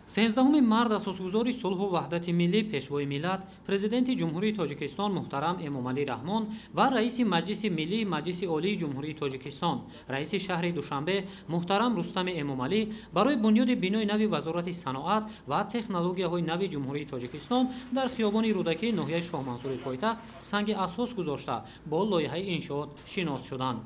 13 март асосгузори сулҳу ваҳдати миллӣ, Пешвои миллат, Президенти Ҷумҳурии Тоҷикистон муҳтарам Эмомалӣ Раҳмон ва Раиси Маҷлиси Миллии Маҷлиси Олии Ҷумҳурии Тоҷикистон, Раиси шаҳри Душанбе муҳтарам Рустами Эмомалӣ барои бунёди бинои нави Вазорати саноат ва технологияҳои нави Ҷумҳурии Тоҷикистон дар хиёбони Рӯдакии ноҳияи Шоҳмансури пойтахт санги асос гузошта, бо лоиҳаи иншоот шинос шуданд.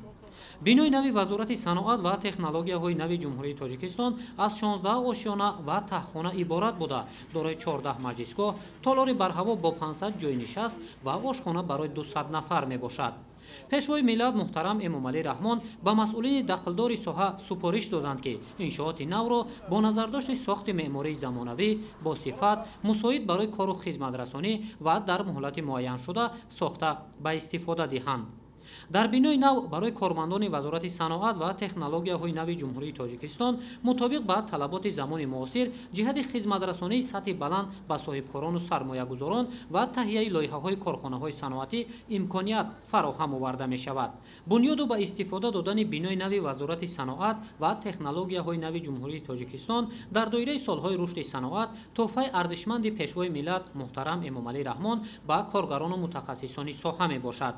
Бинои нави Вазорати саноат ва технологияҳои нави Ҷумҳурии Тоҷикистон аз 16 ошёна ва таҳхона иборат буда, дорои 14 маҷлисгоҳ, толори барҳаво бо 500 ҷойнишаст ва ошхона барои 200 нафар мебошад. Пешвои миллат муҳтарам Эмомалӣ Раҳмон ба масъулини дахлдори соҳа супориш доданд, ки иншооти навро бо назардошти сохти меъмории замонавӣ бо сифат, мусоид барои кору хизматрасонӣ ва дар муҳлати муайяншуда сохта ба истифода диҳанд. Дар бинои нав барои кормандони Вазорати саноат ва технологияҳои нави Ҷумҳурии Тоҷикистон мутобиқ ба талаботи замони муосир ҷиҳати хизматрасонии сатҳи баланд ба соҳибкорону сармоягузорон ва таҳияи лоиҳаҳои корхонаҳои саноатӣ имконият фароҳам оварда мешавад. Бунёду ба истифода додани бинои нави Вазорати саноат ва технологияҳои нави Ҷумҳурии Тоҷикистон дар доираи солҳои рушди саноат тӯҳфаи арзишманди Пешвои миллат муҳтарам Эмомалӣ Раҳмон ба коргарону мутахассисони соҳа мебошад.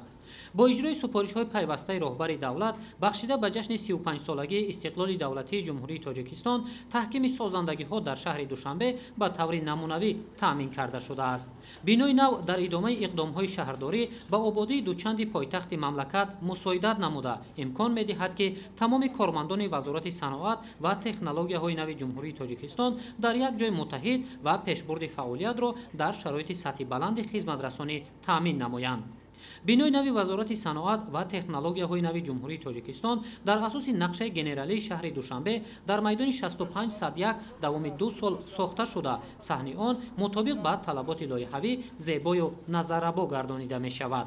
Бо иҷрои супоришҳои пайвастаи роҳбари давлат бахшида ба ҷашни 35-солагии истиқлоли давлатии Ҷумҳурии Тоҷикистон, таҳкими созандагиҳо дар шаҳри Душанбе ба таври намунавӣ таъмин карда шудааст. Бинои нав дар идомаи иқдомҳои шаҳрдорӣ ба ободии дучанди пойтахти мамлакат мусоидат намуда, имкон медиҳад, ки тамоми кормандони Вазорати саноат ва технологияҳои нави Ҷумҳурии Тоҷикистон дар як ҷой муттаҳид ва пешбурди фаъолиятро дар шароити сатҳи баланди хизматрасонӣ таъмин намоянд. Бинои нави Вазорати саноат ва технологияҳои нави Ҷумҳурии Тоҷикистон дар асоси нақшаи генералии шаҳри Душанбе дар майдони 65,1 давоми 2 сол сохта шуда, саҳни он мутобиқ ба талаботи лоиҳавӣ зебою назаррабо гардонида мешавад.